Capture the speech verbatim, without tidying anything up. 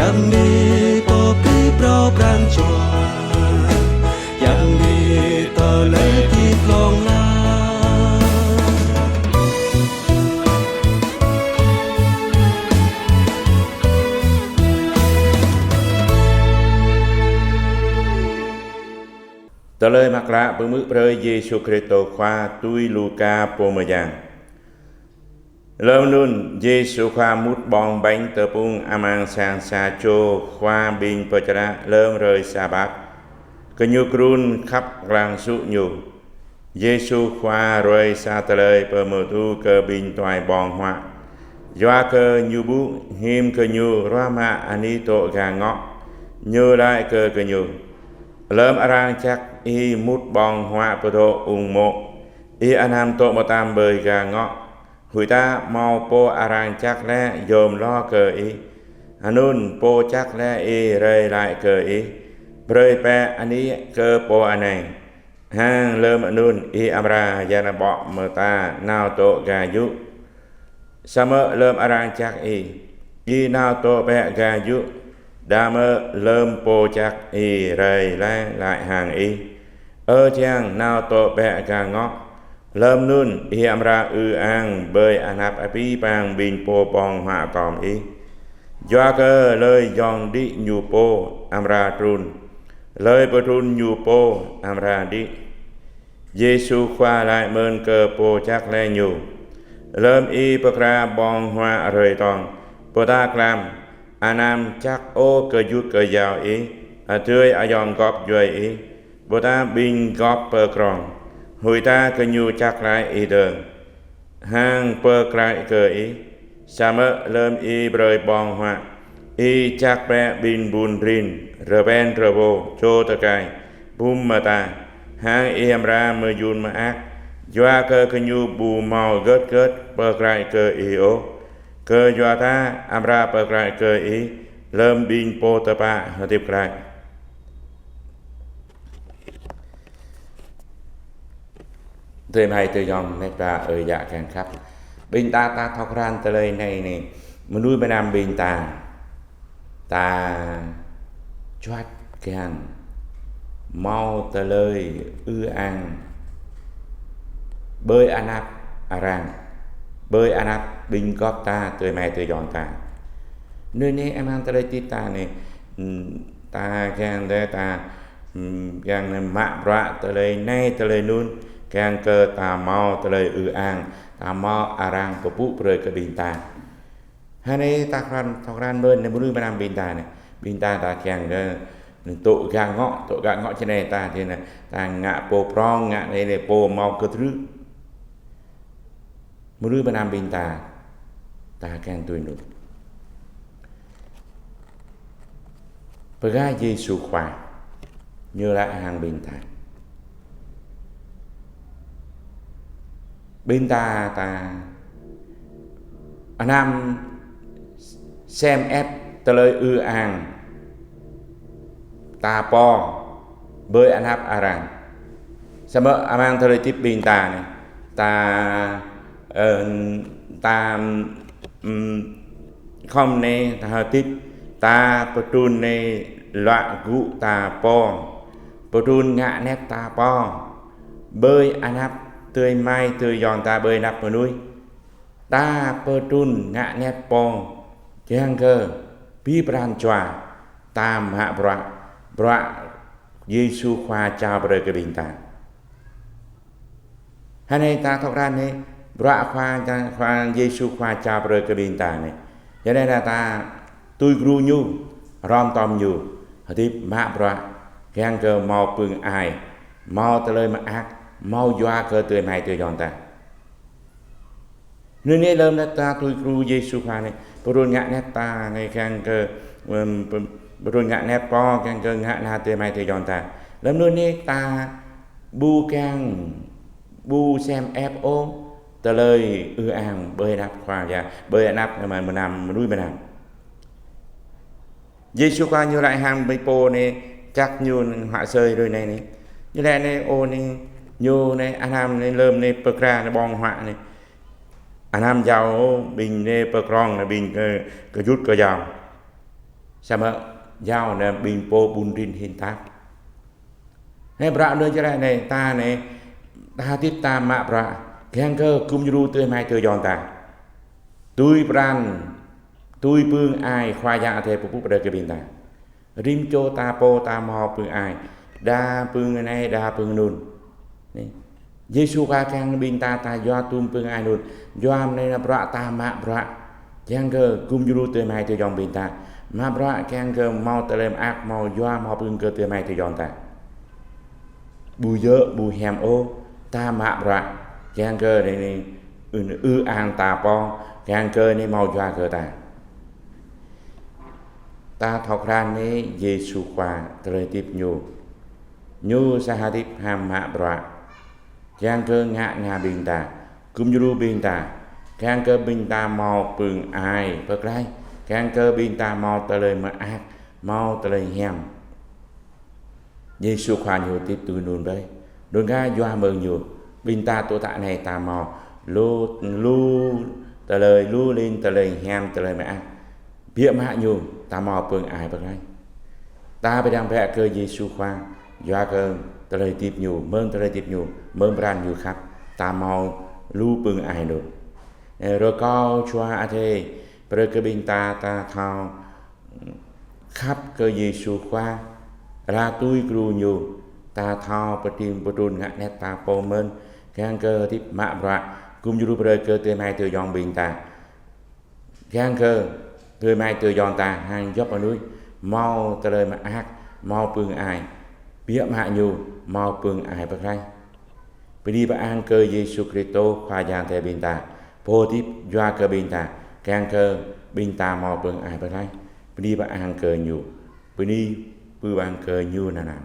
Yang ni pô pơpŭ pran jua, yang ni tơlơi hơdip hlŏng lar. Tơlơi mơak klă pơhmư̆ brơi Yêsu Kristô Khua tui Luka pô mơyang. Lơm anŭn, Yêsu Khua mŭt ƀơ̆ng ƀañ tơpŭng amăng sang sa čô khua ƀing pơčrang lơm hrơi Sabat. Gơñu trŭn khăp lăng sŭ Ñu. Yêsu Khua ruai sa tơlơi pơhmutu kơ ƀing tuai ƀơ̆ng huă. Yua kơ Ñu ƀuh hiư̆m gơñu ruah mă anih dŏ gah ngŏ, Ñu laĭ kơ gơñu: Lơm arăng jak ih mŭt ƀơ̆ng huă pơdŏ ung mô̆, ih anăm dŏ mơtam ƀơi gah ngŏ, huĭ ta hmâo pô arăng jak laih yôm hloh kơ ih. Anŭn pô jak laih ih rai laĭ kơ ih: Brơi bĕ anih kơ pô anai, hăng lơm anŭn ih amra djă ƀô̆ mơta nao dŏ gah jŭ. Samơ̆ lơm arăng jak ih, ih nao dŏ bĕ gah jŭ, đah mơ̆ lơm pô jak ih rai laĭ hăng ih: Ơ jiăng, nao dŏ bĕ gah ngŏ. Lơm anŭn ih amra ư ang ƀơi anăp abih bang ƀing pô ƀơ̆ng huă tŏm ih. Yua kơ hlơi yŏng đĭ ñu pô amra trŭn, hlơi pơtrŭn ñu pô amra đĭ. Yêsu Khua laĭ mơ̆n kơ pô jak laih Ñu: Lơm ih pơkra ƀơ̆ng huă hrơi tŏng, ƀôdah tlam, anăm jak ôh kơjŭt kơjao ih, adơi ayŏng gŏp djuai ih, ƀôdah ƀing gŏp pơdrŏng, huĭ ta gơñu jak laĭ ih dơ̆ng, hăng pơklaih kơ ih. Samơ̆ lơm ih brơi ƀơ̆ng huă, ih jak bĕ ƀing ƀun rin, rơwen rơwo, čô tơkai, bum mơta, hăng ih amra mơyŭn mơak, yua kơ gơñu ƀu hmâo hơget hơget pơklaih kơ ih ôh, kơyua ta amra pơklaih kơ ih lơm ƀing pô tơpă hơdip glaĭ. Adơi amai adơi ayŏng met wa ơi yă kiăng khăp. Ƀing ta ta thâo krăn tơlơi anai anai. Mơnuih mơnam ƀing ta, ta juăt kiăng hmâo tơlơi ư ang ƀơi anăp arăng, ƀơi anăp ƀing gŏp ta, adơi amai adơi ayŏng ta. Anŭn anai amăng tơlơi hơdip ta anai, ưm, ta kiăng đơi ta, ưm, kiăng mă bruă tơlơi anai tơlơi anŭn, kiăng kơ ta hmâo tơlơi ư ang, ta hmâo arăng pơpŭ brơi kơ ƀing ta. Hơnai ta krăn, ta krăn mơ̆n anai, mơnuih mơnam ƀing ta anai. Ƀing ta ta kiăng kơ dŏ gah ngŏ, dŏ gah ngŏ čơnai ta, čơnai ta ngă pô prŏng, ngă anai anai pô hmâo kơtrư̆. Mơnuih mơnam ƀing ta, ta kiăng tui anŭn. Bơ gah Yêsu Khua, Ñu laĭ hăng ƀing ta. Ƀing ta, ta anăm sem ĕp tơlơi ư ang ta pô ƀơi anăp arăng. Samơ̆ amăng tơlơi hơdip ƀing ta anai, ta, ơ, ta, ưm, khŏm anai ta hơdip, ta pơtrŭn anai luă gŭ ta pô, pơtrŭn ngă anet ta pô, ƀơi anăp adơi amai adơi ayŏng ta, ƀơi anăp mơnuih. Ta pơtrŭn ngă anet pô, kiăng kơ pơpŭ pran jua, ta mă bruă, bruă Yêsu Khua jao brơi kơ ƀing ta. Hơnai ta thâo krăn anai, bruă Khua, Khua Yêsu Khua jao brơi kơ ƀing ta anai. Yua anai ta tui gru Ñu, hrŏm tŏm Ñu, hơdip mă bruă, kiăng kơ hmâo pưng ai, hmâo tơlơi mơak, hmâo yua kơ adơi amai adơi ayŏng ta. Anŭn anai lơm anai ta tui gru Yêsu Khua anai, pơtrŭn ngă anet ta anai kiăng kơ, ưm, pơ-, pơtrŭn ngă anet pô kiăng kơ ngă anăn adơi amai adơi ayŏng ta. Lơm anŭn anai ta ƀu kiăng, ƀu sem ĕp ôh tơlơi ư ang ƀơi anăp Khua Yang, ƀơi anăp mơnam, mơnuih mơnam. Yêsu Khua Ñu laĭ hăng ƀing pô anai, čăk Ñu hmă asơi hrơi anai anai. Ñu laĭ anai, ơ anai, Ñu anai, anăm anai, lơm anai, pơkra anai, ƀơ̆ng huă anai, anăm jao ƀing anai pơdrŏng anai, ƀing kơ, kơjŭt kơjao. Samơ̆ jao anai ƀing pô ƀun rin hin tap. Anai bruă anŭn čơrai anai, ta anai, ta hơdip ta mă bruă, kiăng kơ gum djru tơlơi hmai tơlơi yong ta. Tui pran, tui pưng ai Khua Yang Adai pơpŭ brơi kơ ƀing ta. Rĭm čô ta pô ta hmâo pưng ai. Đa pưng anai, đa pưng anŭn. Anai. Yêsu Khua kiăng ƀing ta, ta yua tum pưng ai anŭn. Yua anai nao bruă, ta mă bruă. Kiăng kơ gum djru tơlơi hmai tơlơi yong ƀing ta. Mă bruă kiăng kơ hmâo tơlơi mơak, hmâo yua, hmâo pưng kơ tơlơi hmai tơlơi yong ta. Ƀu djơ̆, ƀu hiam ôh, ta mă bruă. Kiăng kơ anai, anai, ư, ư ang ta pô, kiăng kơ anai hmâo yua kơ ta. Ta thâo krăn anai Yêsu Khua tơlơi hơdip ñu. Ñu sa hơdip hăng mă bruă. Kiăng kơ ngă na ƀing ta, gum djru ƀing ta, kiăng kơ ƀing ta hmâo pưng ai pơklaih, kiăng kơ ƀing ta hmâo tơlơi mơak, hmâo tơlơi hiam. Yêsu Khua ñu hơdip tui anŭn ƀơi. Đơ̆ng kơ yua mơ̆ng ñu, ƀing ta tŭ tă anai ta hmâo lu, lu tơlơi, lu lin tơlơi hiam, tơlơi mơak. Biă mă ñu, ta hmâo pưng ai pơklaih. Ta pơdơ̆ng bĕ kơ Yêsu Khua, yua kơ tơlơi hơdip ñu, mơ̆ng tơlơi hơdip ñu, mơ̆ng pran ñu khăp, ta hmâo lu pưng ai lu. Ơ, rơkâo Khua Adai, brơi kơ ƀing ta, ta thâo khăp kơ Yêsu Khua, ră tui gru ñu, ta thâo pơtring pơtrŭn ngă anet ta pô mơ̆n, kiăng kơ hơdip mă bruă, gum djru brơi kơ tơlơi hmai tơlơi yong ƀing ta. Kiăng kơ tơlơi hmai tơlơi yong ta hăng djŏp mơnuih, hmâo tơlơi mơak, hmâo pưng ai. Biă mă ñu, hmâo pưng ai pơklaih. Bơni pơang kơ Yêsu Kristô Khua Yang Adai ƀing ta. Pô hơdip yua kơ ƀing ta, kiăng kơ ƀing ta hmâo pưng ai pơklaih. Bơni pơang kơ ñu. Bơni pơang kơ ñu nanao.